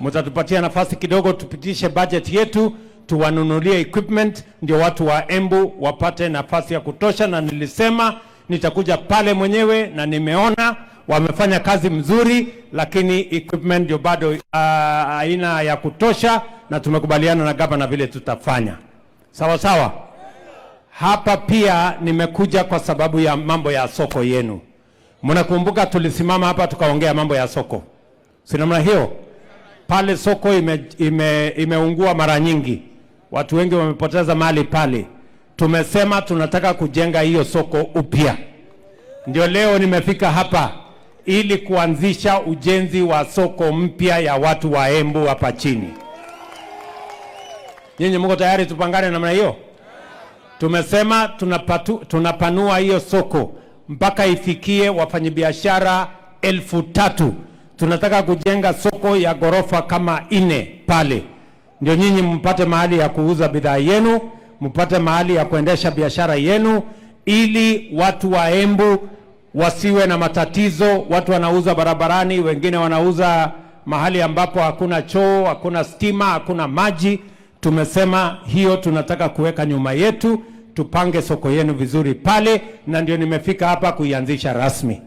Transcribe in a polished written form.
Mtatupatia nafasi kidogo tupitishe budget yetu, tuwanunulie equipment, ndio watu wa Embu wapate nafasi ya kutosha. Na nilisema nitakuja pale mwenyewe na nimeona wamefanya kazi mzuri, lakini equipment ndio bado aina ya kutosha, na tumekubaliana na gavana vile tutafanya. Sawa sawa. Hapa pia nimekuja kwa sababu ya mambo ya soko yenu. Mnakumbuka tulisimama hapa tukaongea mambo ya soko, si namna hiyo? Pale soko imeungua mara nyingi, watu wengi wamepoteza mali pale. Tumesema tunataka kujenga hiyo soko upya, ndio leo nimefika hapa ili kuanzisha ujenzi wa soko mpya ya watu wa Embu hapa chini. Nyinyi mko tayari tupangane namna hiyo? Tumesema tunapanua hiyo soko mpaka ifikie wafanyabiashara 3,000. Tunataka kujenga soko ya ghorofa kama 4 pale, ndio nyinyi mpate mahali ya kuuza bidhaa yenu, mpate mahali ya kuendesha biashara yenu, ili watu wa Embu wasiwe na matatizo. Watu wanauza barabarani, wengine wanauza mahali ambapo hakuna choo, hakuna stima, hakuna maji. Tumesema hiyo tunataka kuweka nyuma yetu, tupange soko yenu vizuri pale, na ndio nimefika hapa kuianzisha rasmi.